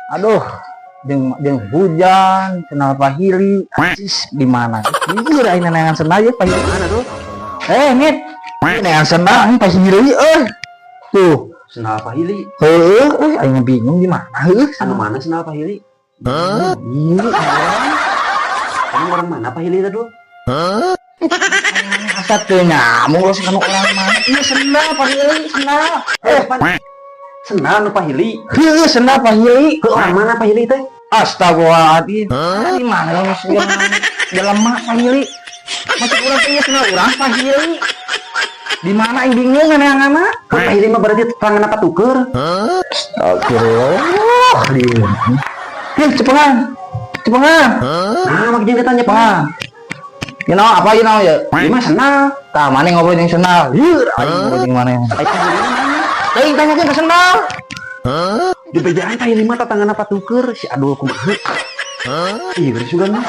Aduh, jeung jeung hujan, sendal pahili, acis di mana? Jujur aing neangan sendal ya pahili. Mana tuh? Eh, Ngit. Ini neangan sendal aing pahili euy. Tuh, Sendal pahili. Heueuh, euy, aing bingung di mana heueuh. Anu mana sendal pahili? Iya, Kamu orang mana pahili tadi? Asa teu nyambung lo sama orang mana? Iya, sendal pahili, sendal. Eh, pan. Sendal nu pahili. Heueuh, sendal pahili. Ke orang mana pahili teh? Astagfirullahaladzim. Di mana lo jelema pahili? Masuk urang teh sendal urang pahili. Di mana aing bingung neanganna? Kan pahili mah berarti tangan apa tuker? Astagfirullah. Di mana? Hei, cepengan. Cepengan. Nah, makanya ditanya, Pak. Cepengan. You know apa you know ya? Ieu mah sendal. Tah, mana ngobrol jeung sendal? Lieur aing ngobrol jeung mana? Ai pahili mah mana? Teuing, tanyakeun ke sendal. Di bejaan pahili mah tangan apa tuker? Si Adul kumaha? Iya, geus juga mah.